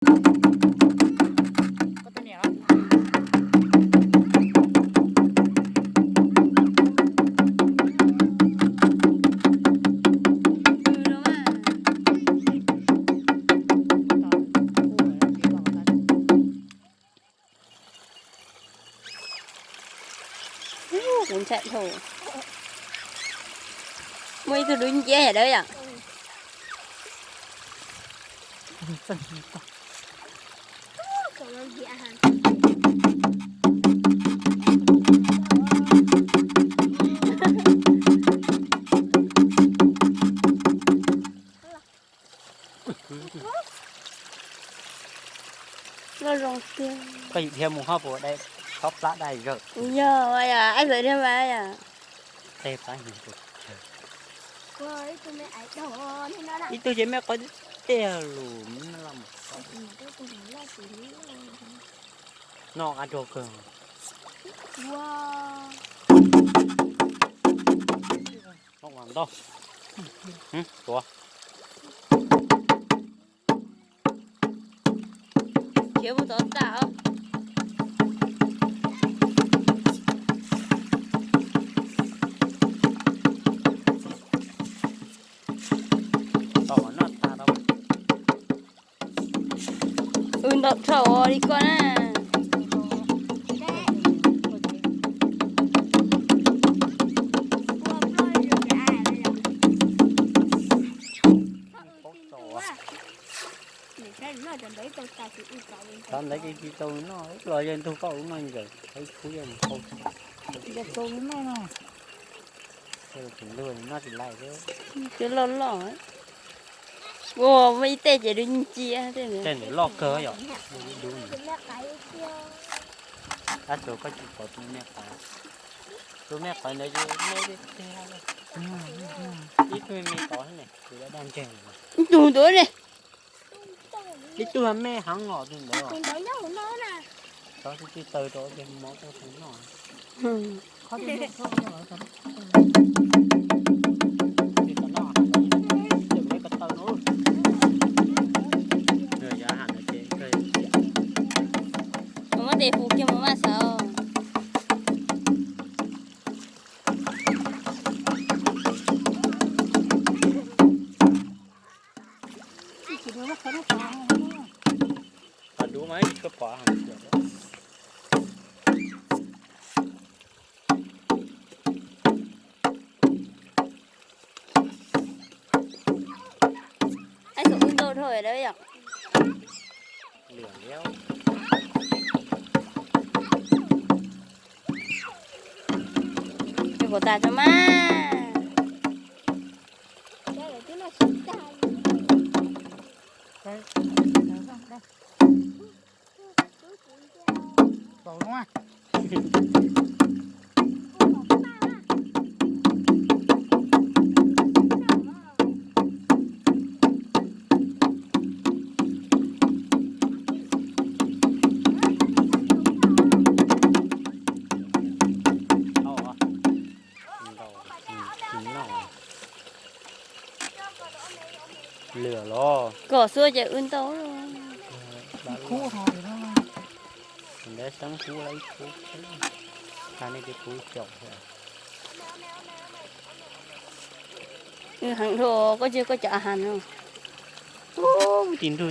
Kuv ntshai dhau. Muaj ib tug dub nciab yam dawb yom. Loj zoo tiag. Koj yim dhia mus ho puas dai, khob plab dai zawm. Yog yom, ib txwm dhia mas yom. Tej plab hnyav pes tsawg. Ib tug ces me qhov tiag lus. Noj qab nrog kawg. Noj mas ntau. Tuav. Khiav mus tod tas. Tau noj tas tau. Wb ntau dhau li koj na. Cov ntawd ces tsis tau noj, los yog ntug koj ua noj ntawd, ib khub yog mus hau. Cov loj loj. Ua muaj ib tej ces dub nciab. Tej ntawd loj kawg yom. Ab tsuas koj tsis pom tus me qav. Tus me qav ntawd ces me tiag tiag. Ib tug me me tod ne, tus daj ntseg. Ib tug ntuav ne. Ib tug me heev os tus ntawd. Tov tsis taws rau ces mov rau tus noj. Muab tes fu kiag mus maj xav. Ib tug wb ntau dhau lawm yom. Cov kom tas tso mas. Lwm los kom xua ces wb ntau. Ntawd xeeb kub lawm ib khub, tag nej ces kuv caum. Heev dhau koj tsis koj cov a has no. Ub, tim ntug